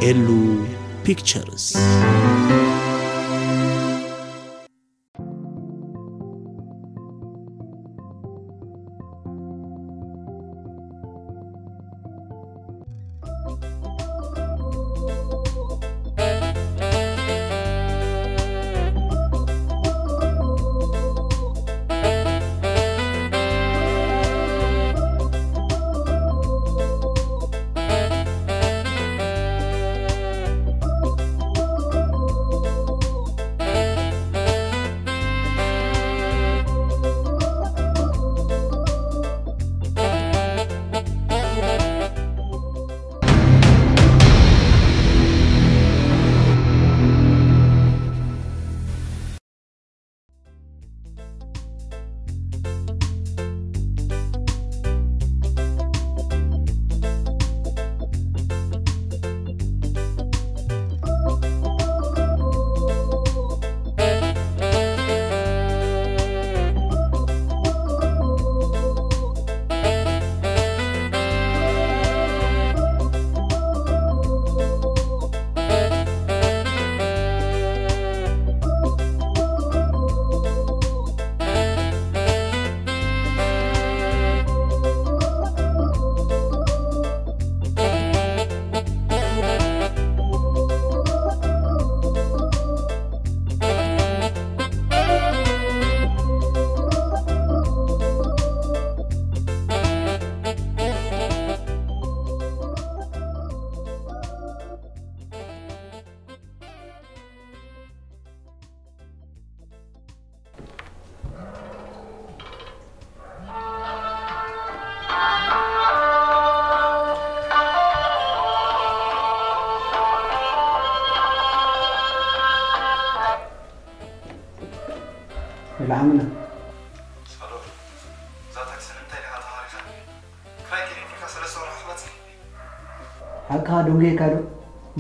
ኤሉ ፒክቸርስ። ኢላ ዓምና። ሳዶር፣ እዛ ታክሲ ንምንታይ ዲኻ ተኻሪኻ? ክራይ ከይከፈልካ ሰለስተ ወርሒ ክመጽእ? ሓቅኻ ደንጉየካ ዶ?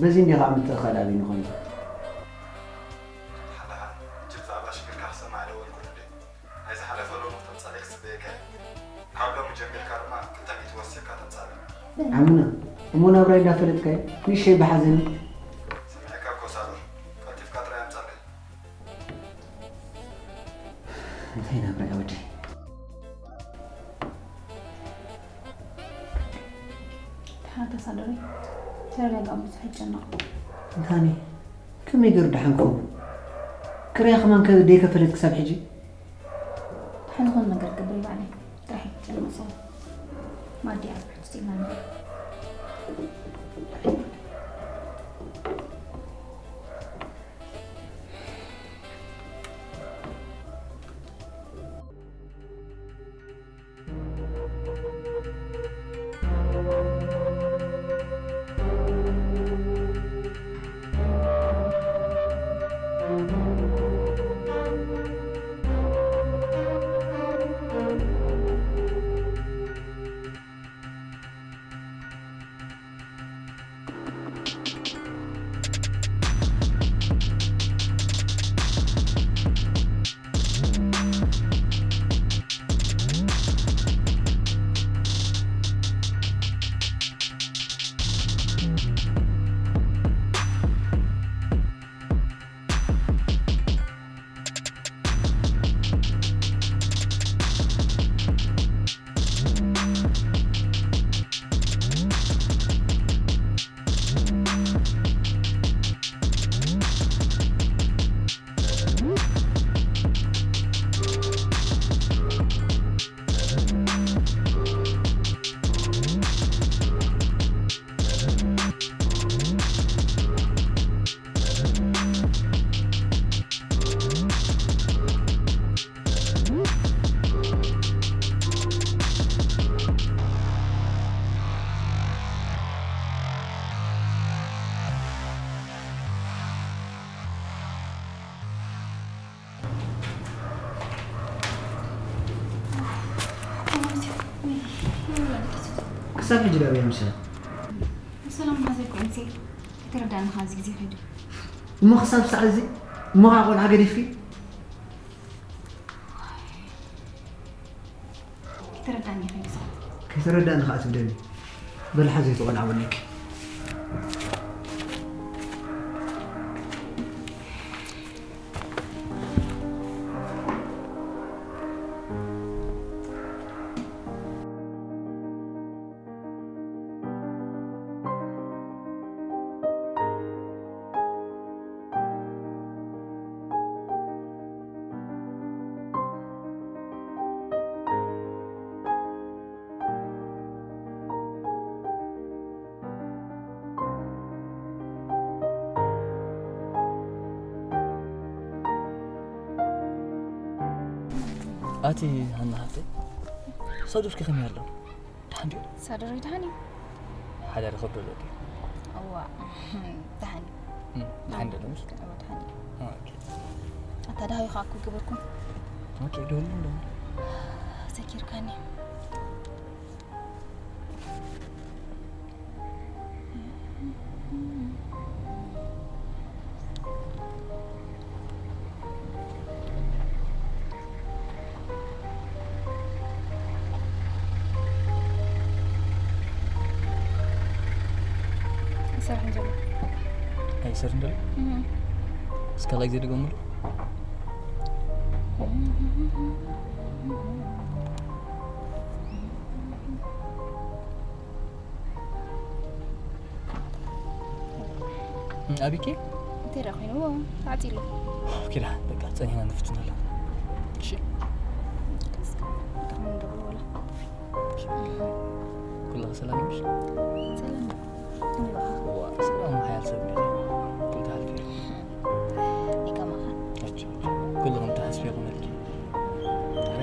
በዚ እንዲኻ ምትእኽኻል ኣበይ ንኾይኑ? ሓላኻ፣ ጅብ ዛዕባ ሽግርካ ክሰማዕ ደወልኩሉ እንዴ? ናይ ዝሓለፈ ሎሚ ክተምጻለይ ክጽበየካ እየ። ካብ ሎሚ ጀሚርካ ድማ ክልተ ሚእቲ ወሲኽካ ተምጻለይ። ዓምና፣ እሞ ናብራይ እንዳፈለጥካዮ፣ ንእሽተይ ብሓዘኒ። ሰሚዐካ እኮ ሳዶር፣ ቀልጢፍካ ጥራይ ኣምጻለይ። እንታይ ናብራ እያ ወደይ? ተሓተሳ ዶረይ፣ ተረጋጋ፣ ብዙሕ ኣይጨነቕ። እንታኒ፣ ከመይ ገይሩ ደሓን ክኸውን? ክራይ ከማን ከ ደይከፈለት ክሳብ ሕጂ? ደሓን ዝኾነ ነገር ክገብር እዩ ባዕለይ። ጥራሕ ኣይትጨነቕ፣ ሰው ማዲ ኣብ ሕጂ ስኢልና ንርኢ። ክሳብ ሕጂ ዳበይ ምሰ? ሰላም ማዘር ኮንሴ፣ ተረዳእና፣ ኣብዚ ግዜ ኸይዱ። እሞ ክሳብ ሰዓት እዚ እሞ ኸዓ ቆልዓ ገዲፍኪ? ተረዳእኒ ኸይዱ ሰዓት። ከይተረዳእኒ ኸዓ ትብለኒ። በል ሓዘይ ተቆልዓ በለኪ። ኣቲ ሃና ሃብተይ፣ ሳዶርኪ ከመይ ኣሎ? ደሓን ድዩ? ሳዶረይ ደሓን እዩ። ሓዳር ይኸብዶ ኣሎ ድዩ? እዋ፣ ደሓን እዩ። እም፣ ደሓን ደሎ ምስ? እዋ፣ ደሓን እዩ። ኦኬ። ኣታ ደሃዩ ኸኣ እኮ ይገበርኩም። ኦኬ፣ ደህሉ እንዶ። ዘኪርካኒ። ይሰርሕ እንጀራ። ኣይሰርሕ እንጀራ? እም። እስከ ላይ ጊዜ ድገሙሉ። እም፣ ኣቢኬ? እንታይ ደኣ ኮይኑ? ተዓጺሉ። ኦኬ፣ ደሓን፣ በቃ፣ ጸኒሕና ንፍትን ኣለና። እሺ። እስከ፣ እንታይ ደኣ ወላ? እሺ። ኩሉ ሰላም ምሽ? ሰላም። እዋ፣ ሰላም ሓያል ሰብ ነሽ። ኣይከማኻን። ኣጆ፣ ኣጆ። ኩሉ ከም ትሓስብዮ ክመልኪ። ኣረ?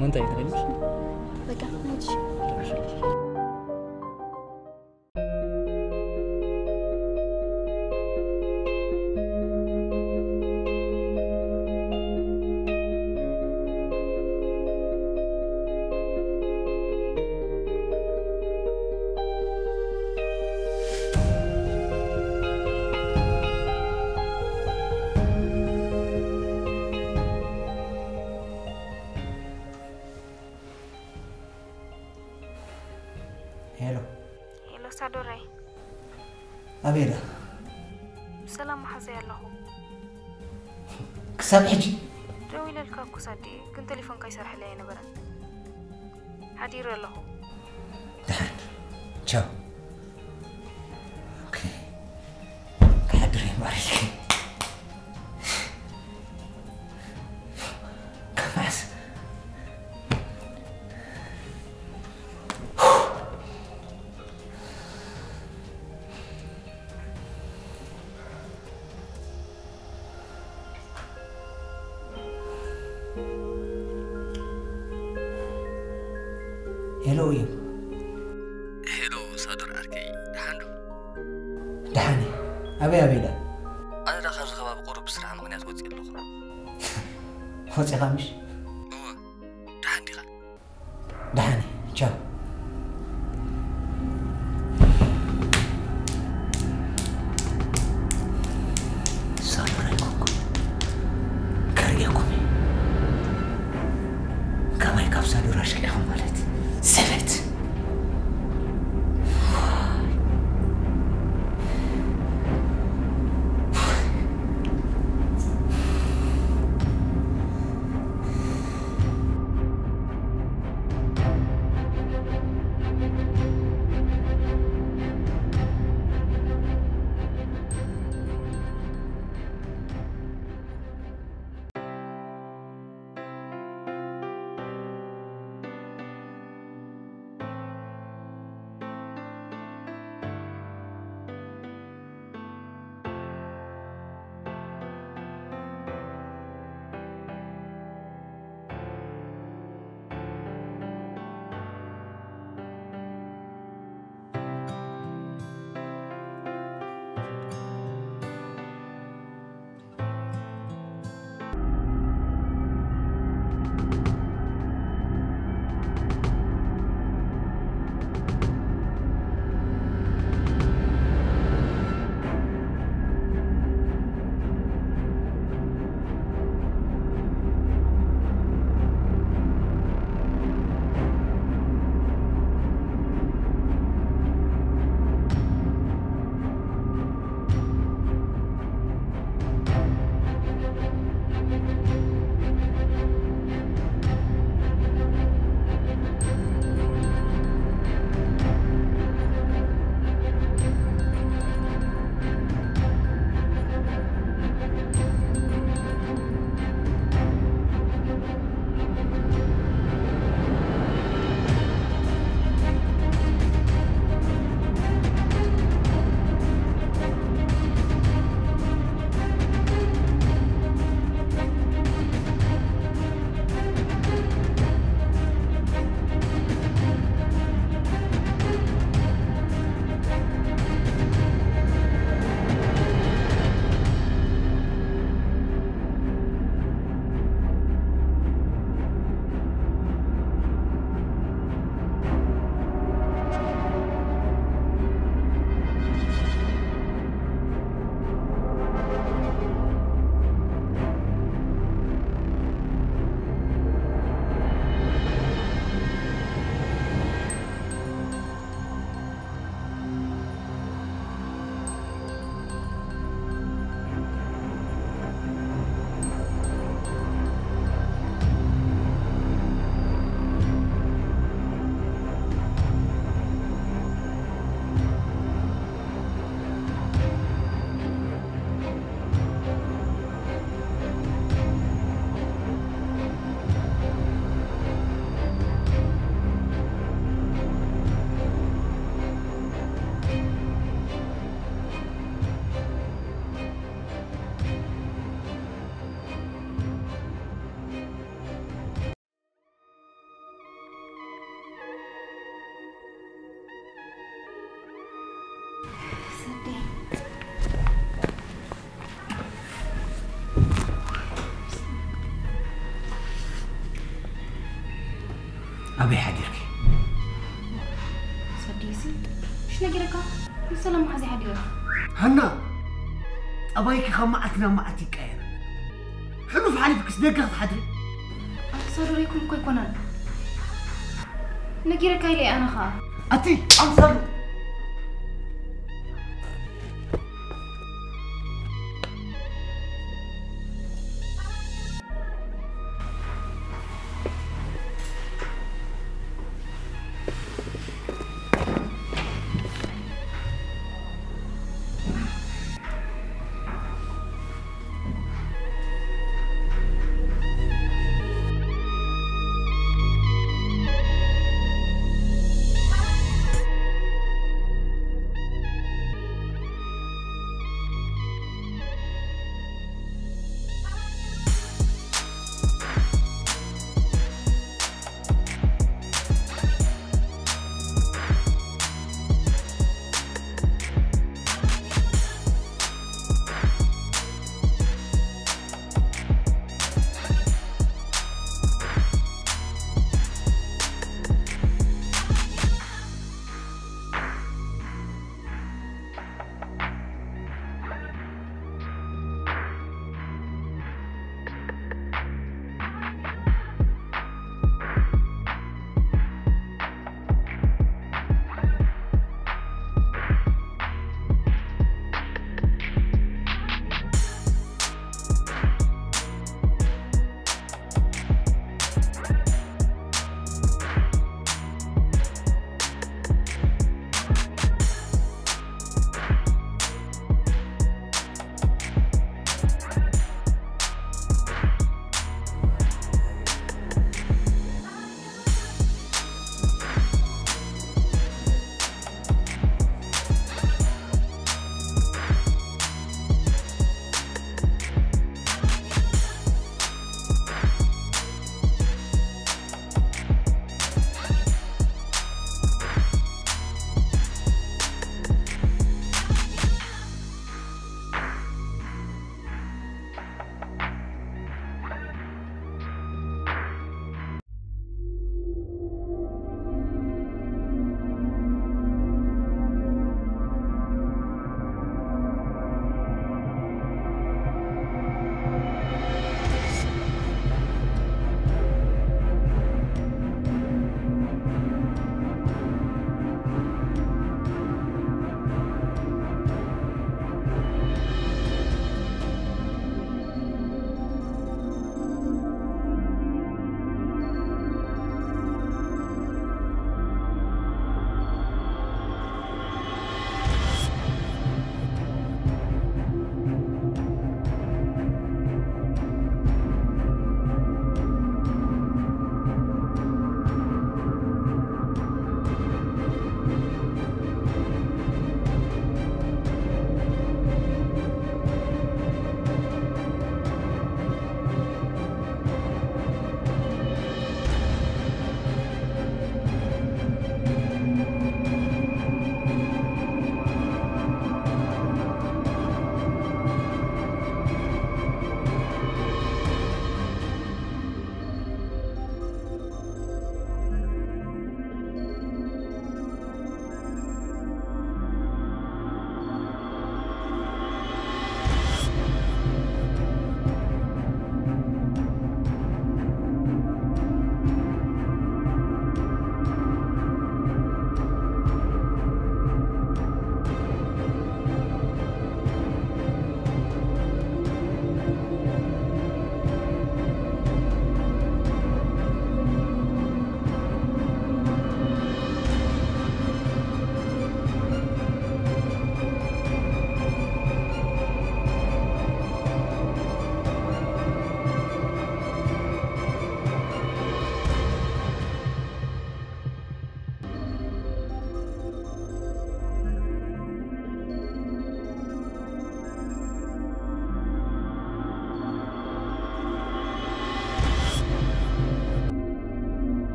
ምንታይ ትኽእል ምሽ? በቃ፣ ናይትሽ። ሄሎ። ሄሎ ሳዶረይ። ኣበይ ኢላ? ብሰላም መሓዘይ ኣለኹ። ክሳብ ሕጂ? ደዊለልካ እኮ ሳዲ፣ ግን ቴሌፎንካ ይሰርሐለይ ኣይነበረን። ሓዲረ ኣለኹ። ደሓን። ቻው። ኦኬ። ክሓድር እየ ማሪልኪ። ካብ መዓስ? ሄሎ እዩ። ሄሎ ሳዶር ዓርከይ፣ ደሓን ዶ? ደሓን እየ። ኣበይ ኣበይ ኢላ? ኣነ ደኣ ካብዚ ከባቢ ቁሩብ ብስራሕ ምኽንያት ወፂእ ኣለኹ። ወፂኻ ምሽ? እወ፣ ደሓን ዲኻ? ደሓን እየ። ቻው። ሳዶር ኣይኮንኩን። ከርእየኩም እየ። ከማይ ካብ ሳዶር ኣሽቂዕኹም ማለት። ዘበት። ሓዲርኪ? ሰዲሲ፣ እሺ ነጊረካ። ሰላም ሓዚ ሓዲረ። ሃና፣ ጠባይኪ ካብ መዓልቲ ናብ መዓልቲ ይቀየር። ሕሉፍ ሓሊፍክስ ደገ ክትሓድሪ? ኣምሳሉ ርኢኩም እኮ ኣይኮነን። ነጊረካ ኢለ ኣነ ኸዓ። ኣቲ ኣምሳሉ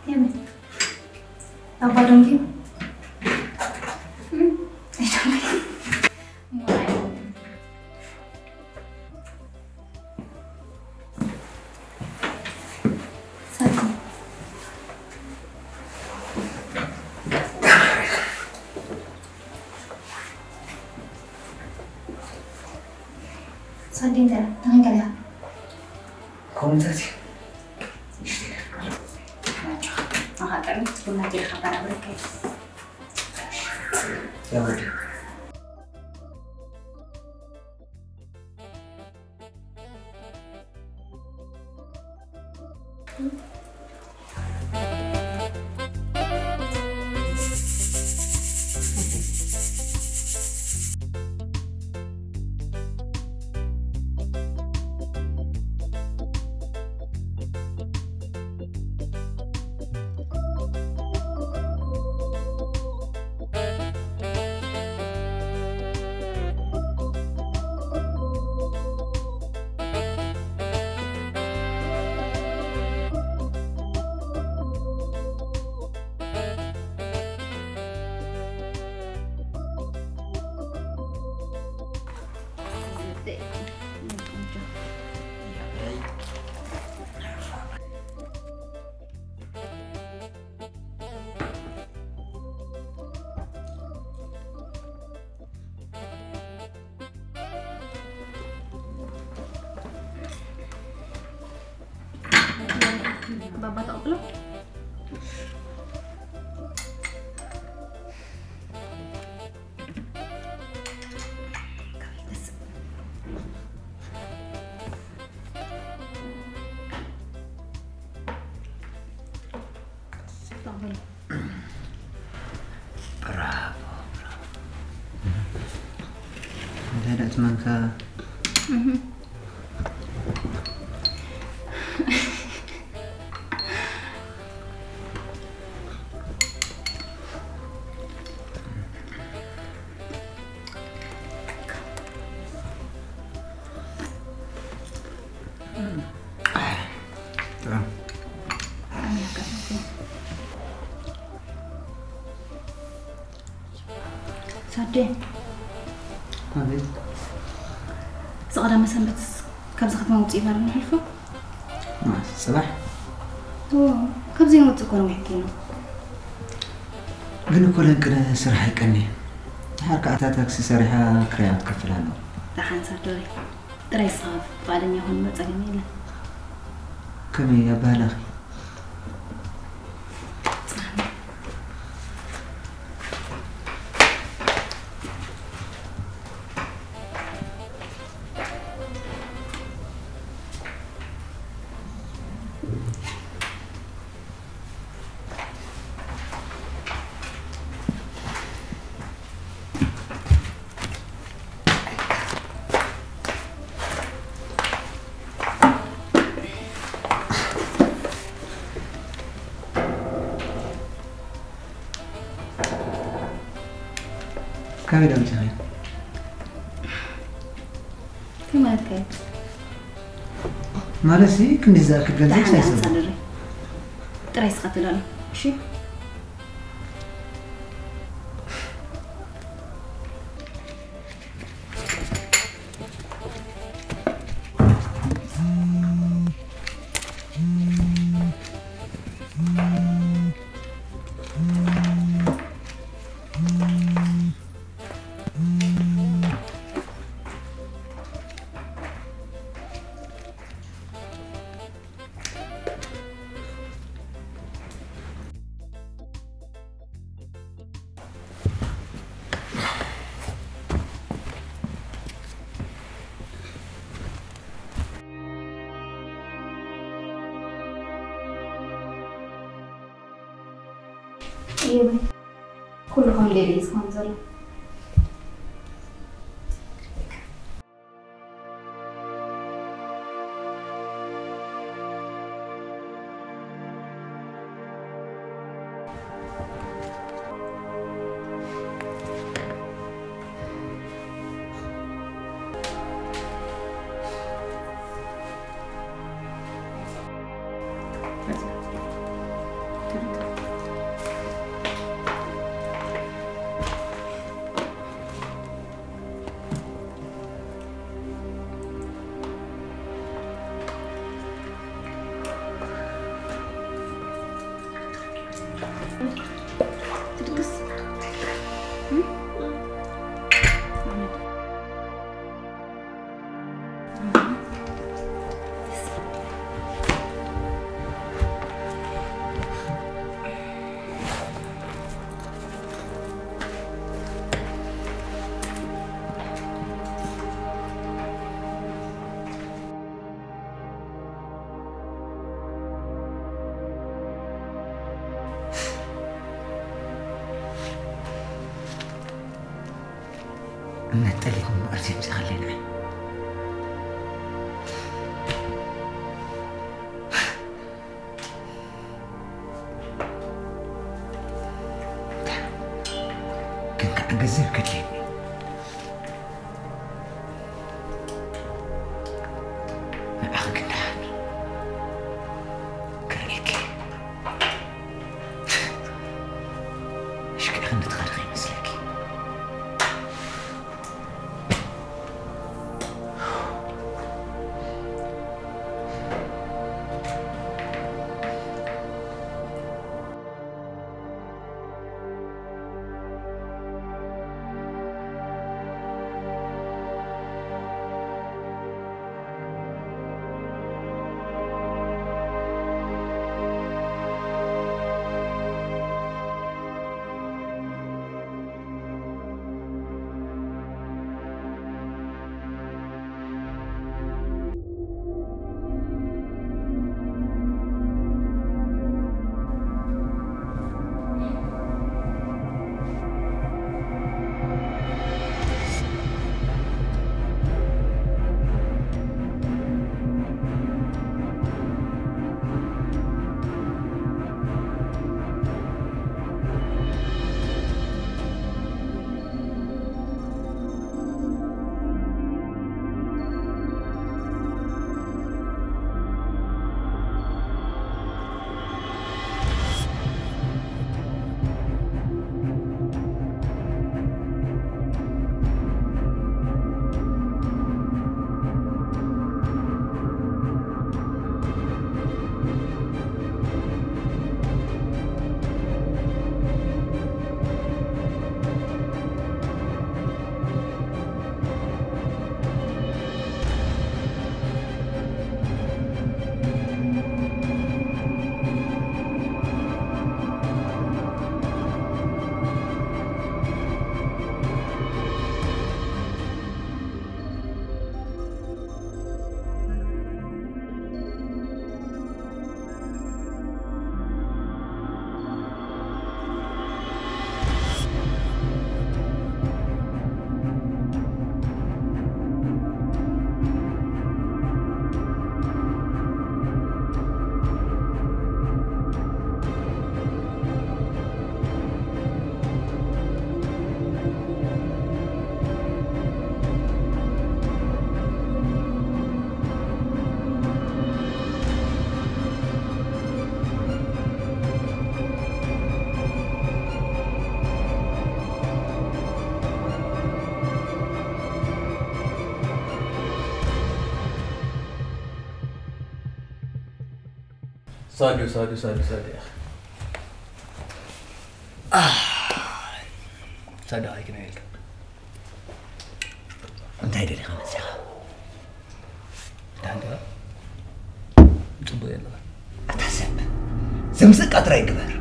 የመን ኣብ ባዶ እንድዩ። እም፣ I don't like it። ሳዲ። ሳዲ፣ እንታይ ደኣ? እንታይ ደኣ? ከምኡታት እዩ። ኣኻ ጥዕምቲ ቡና ጌርካ በራብረካ። ያወዲ። ባባ ተቐብሎ። ብራቮ፣ ብራቮ። እንታይ ደኣ ትመንካ? እህ። ጥዑም። ሳዴ። ኣቤት። እዚ ቀዳመ ሰንበት ካብዚ ከተማ ውፅእ ኢልና ዶ ንሕልፎ? ማ፣ ፅባሕ? እዎ፣ ካብዚ ንወፅእ እኮ ነዊሕ ጌርና። ግን እኮ ለንቅነ ስራሕ ኣይቀንየን። ድሓር ከዓ እታ ታክሲ ሰሪሓ ክራያ ክከፍል ኣለዎ። ደሓን ሳዶሪ። ጥራይ ንስኻ ፍቓደኛ ሁን፣ እሞ ጸገም የለን። ከመይ ኣባህላኺ? ካበይ ዶ ኣምጺእኻዮ? እንታይ ማለትካ እዩ? ማለትሲ ክንዲ ዝኣክል ገንዘብ ደሓን፣ ደሓን ሳይሰብ። ሳደረይ። ጥራይ ስኻ ተዳሎ። እሺ? እዮበይ፣ ኩሉ ከም ደልየ እዩ ዝኸውን ዘሎ። እምነት ጠሊት ምንባር ዘምፅኻለይ ንዓይ። ግን ከዓ ገንዘብ ከድልየኒ። ንዓኺ ግን ደሓን ክርእየኪ። እሽክዕኺ ንትኸድኺ ይመስለኪ። ሳዱ ሳዱ ሳዱ ሳዱ ሳዱ። ሳዱ ኣይክነ ኢልካ እንታይ ደሊኻ መፂኻ? ዳንጋ ጽቡቅ የለኻ። ኣታ ሰብ ዘምስቃ ጥራይ ግበር።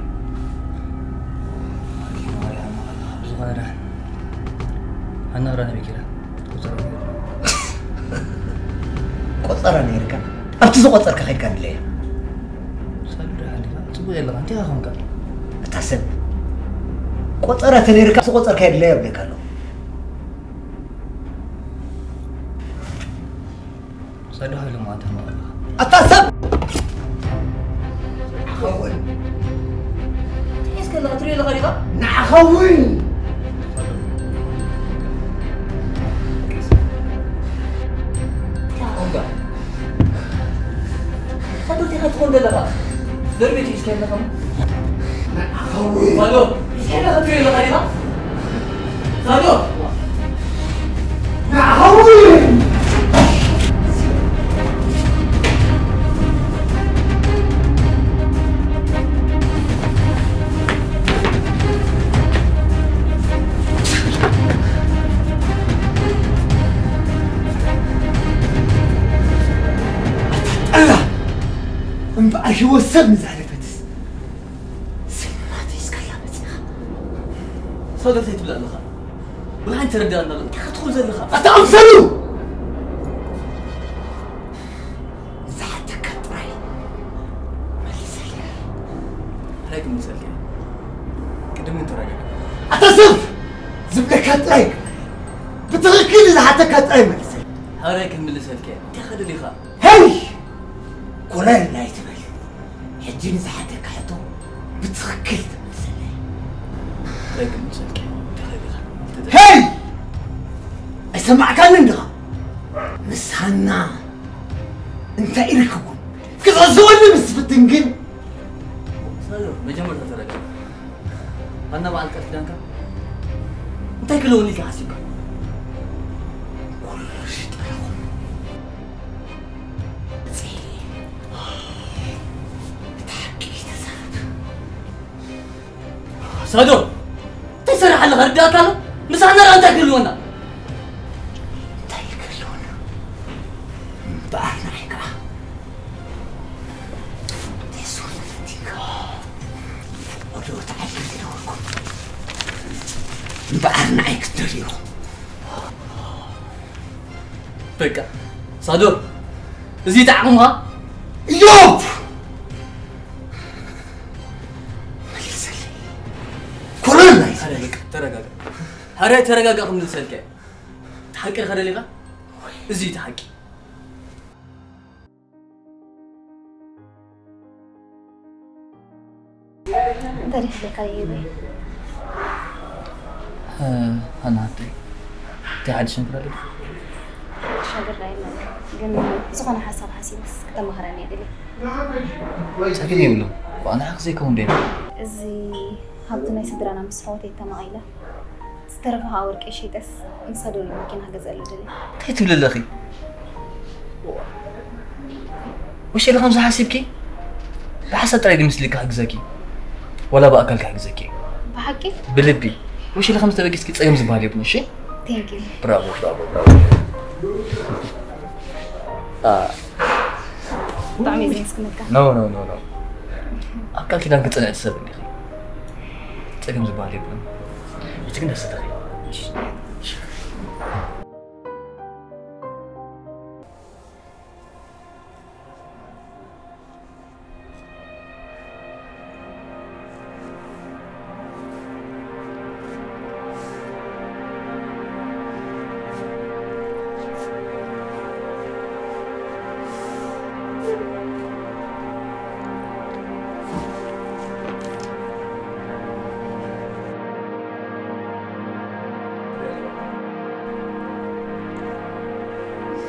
ብዝኾነ ደሓን ኣናብራ ነቢኪላ። ቆጸራ ነይርካ ኣብቲ ዝቆጸርካ ከይድካ ድለያ። ጽቡቅ የለኻ እንታይ ኾንካ? ኣታ ሰብ ቆጸራ ተነይርካ ዝቆጸርካ የድለያ ብለካ ኣለኹ። ሰዶ ሃይሉ ማለት ነው። ኣታ ሰብ ሓውን እስከ ለትሪ ለኸሪኻ ንዓኸውን ኦጋ ኸቶቲ ኸትኾን ዘለኻ ደርቤት እስከ ኣለኻ ንዓኸውን ባዶ እስከ ለኸትሪ ለኸሪኻ ሳዶ ንዓኸውን ኣብ ህይወት ሰብ ንዝሓለፈትስ ስልማት ሒዝካላ መጺኻ። ሰው ደርሰ ትብል ኣለኻ። ብርሃን ተረዳእና ኣሎ። እንታይ ክትኾን ዘለኻ? ኣታ ኣምሰሉ! ንዝሓተካ ጥራይ መልሰለይ። እንታይ ክምልሰልካ? ቅድም ግን ተረጋጋ። ኣታ ሰብ! ዝብለካ ጥራይ ግበር። ብትኽክል ንዝሓተካ ጥራይ መልሰለይ። ሕራይ ክምልሰልካ። እንታይ ከደሊኻ? ሄይ! ኮለል ኣይትበል። ሕጂ ንዝሓተካ ሕቶ ብትኽክል ትመልሰለይ። ሕራይ ክምልሰልካ። እንታይ ከደሊኻ? ሄይ! ኣይሰማዕካንን ድኻ? ምስ ሃና እንታይ ኢልክኩም? ክትዕዝወኒ ምስ ትፍትን ግን ሳሎ፣ መጀመርታ ተረጋጋ። ሃና በዓል ቃል ኪዳንካ እንታይ ክለውኒ ኢልካ ሓሲብካ? ኩሉ ሽጣ ኢኹም። እቲ ሓቂ ተዛረብ። ሳዶ፣ እንታይ ትሰርሕ ኣለኻ? ርዳእካ ኣሎ? ምሳና ደኣ እንታይ ክህልወና? እንታይ ክህልወና? እምበኣር ንዓይ ከኣ፣ እንታይ ዝኸውን ፈቲንካ? ወደ ወተዓሊ ዝነበርኩም። እምበኣር ንዓይ ክትደልዩ። በቃ፣ ሳዶ፣ እዚ እቲ ዓቕምኻ? እዮብ! መልሰለይ። ኮለል ኣይትበል። በቃ፣ ተረጋጋ። ሕራይ ተረጋጋ ክምልሰልካ እየ። እቲ ሓቂ ዲኻ ደሊኻ? እዚ እቲ ሓቂ። እንታይ ደኣ ክብለካ እየ በይ? እ፣ ሃና ሓፍተይ፣ እንታይ ሓድሽ ነገር ኣሎ? ሓድሽ ነገር ዳኣ የለን፣ ግን ዝኾነ ሓሳብ ሓሲበስ ክተማኽረኒ እየ ደልየ። ጸገም የብሉን። ብኣና ሓቂ ዘይከውን ዶ የለን? እዚ ሃብቲ ናይ ስድራና ምስ ኣሕዋተይ ተማቒለ፣ ዝተረፈ ከዓ ወርቂ ሸይጠስ ንሳዶር መኪና ክገዝኣሉ ደልየ። እንታይ ትብሊ ኣለኺ? ወሸለ ከምዚ ሓሲብኪ? ብሓሳብ ጥራይ ድዩ ምስልኪ ክሕግዘኪ? ዋላ ብኣካል ክሕግዘኪ? ብሓቂ? ብልቢ። ወሸለ ከምዚ ተበጊስኪ ጸገም ዝበሃል የብሉን፣ እሺ? Thank you። ብራቮ፣ ብራቮ፣ ብራቮ። አ፣ ብጣዕሚ እየ ዘመስግነካ። ኖ፣ ኖ፣ ኖ፣ ኖ። ኣብ ቃል ኪዳን ክጽንዕቲ ሰብ እንዲኺ። ጸገም ዝበሃል የብሉን። ሕጂ ግን ደስ ትብሊ።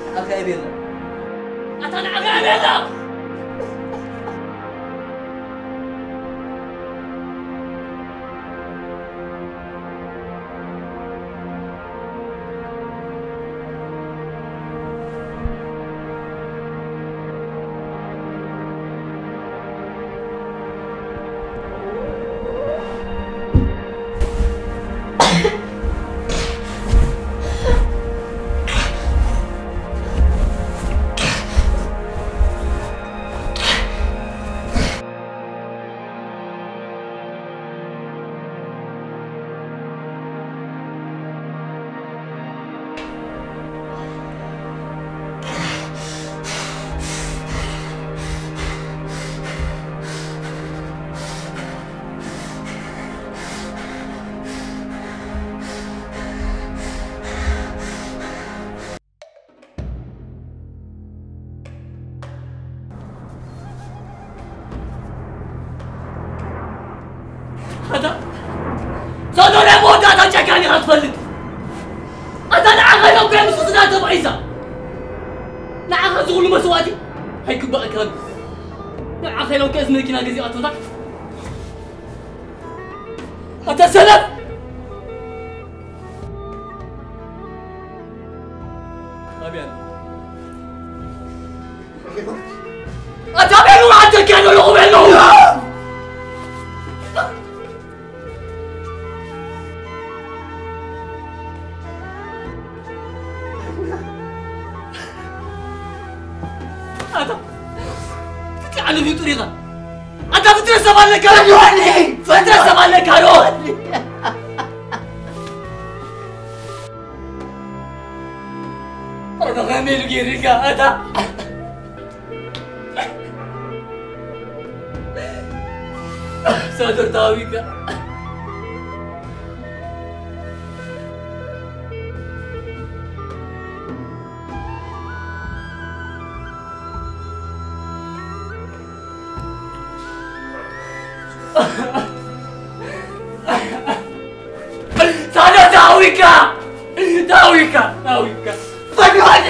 ንዓኻ እየ ቤላ። ኣታ ንዓኻ እየ ቤላ። ኣታ ሳዶ ናይ መወዳእታ ጨካን ኢኻ ትፈልጥ። ኣታ ንዓኻ ኢሎም ከ ምስ ስድራ ተባኢሳ። ንዓኻ እዚ ኩሉ መስዋእቲ ኣይግባእካን። ንዓኻ ኢሎም ከ እዚ መኪና ገዚኣቶታ። ኣታ ሰነፍ! ኣበይ ኣሎ? ኣታ ኣበይ ኣሎ? ዓደካ ኣለኹ በሎ። ኣታ፣ እቲ ኣነ ፍጡር ኢኻ። ኣታ ፍጥረት ሰብ ኣለካ ዶ? ፍጥረት ሰብ ኣለካ ዶ? ኣነ ከመይ ኢሉ ገይሩካ ኣታ? ሳዶር ታዊካ። ሳላ ታዊካ! ታዊካ! ታዊካ! ፈድዋኒ!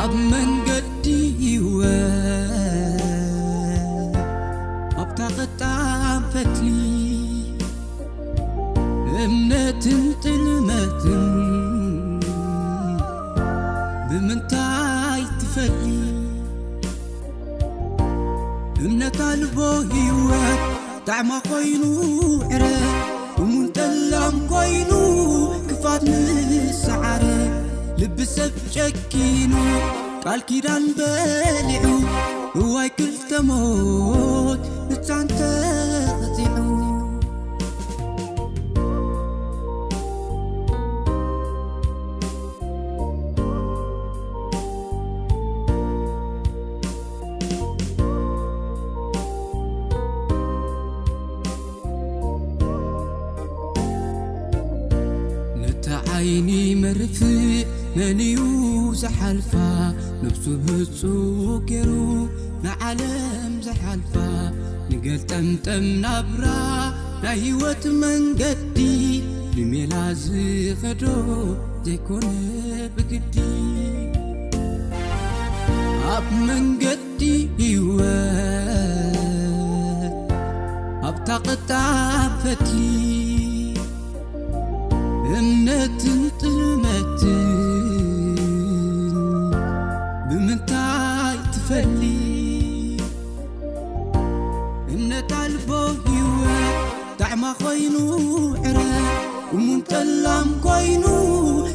ኣብ መንገዲ ህይወት ኣብታ ቀጣን ፈትሊ እምነትን ጥልመትን ብምንታይ ትፈሊ? እምነ እምነት ኣልቦ ህይወት ጣዕማ ኮይኑ ዕረ፣ እሙን ጠላም ኮይኑ ክፋት ምስ ሰዓረ፣ ልቢ ሰብ ጨኪኑ ቃል ኪዳን በሊዑ፣ እዋይ ክልተ ሞት ህፃን ተቐፂዑ። ነታ ዓይኒ መርፍእ መን እዩ ዝሓልፋ? ነብሱ ህጹ ገይሩ ንዓለም ዝሓልፋ፣ ንገልጠምጠም ናብራ ናይ ህይወት መንገዲ፣ ብሜላ ዝኸዶ ዘይኮነ ብግዲ። ኣብ መንገዲ ህይወት ኣብታ ቀጣን ፈትሊ፣ እምነትን ጥልመትን ብምንታይ ትፈሊ? እምነት ኣልቦ ህይወት ጣዕማ ኮይኑ ዕረ፣ እሙን ጠላም ኮይኑ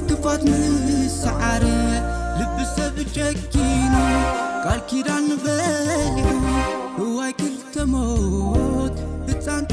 ክፋት ምስ ሰዓረ፣ ልቢ ሰብ ጨኪኑ ቃል ኪዳን በሊዑ፣ እዋይ ክልተ ሞት ህፃን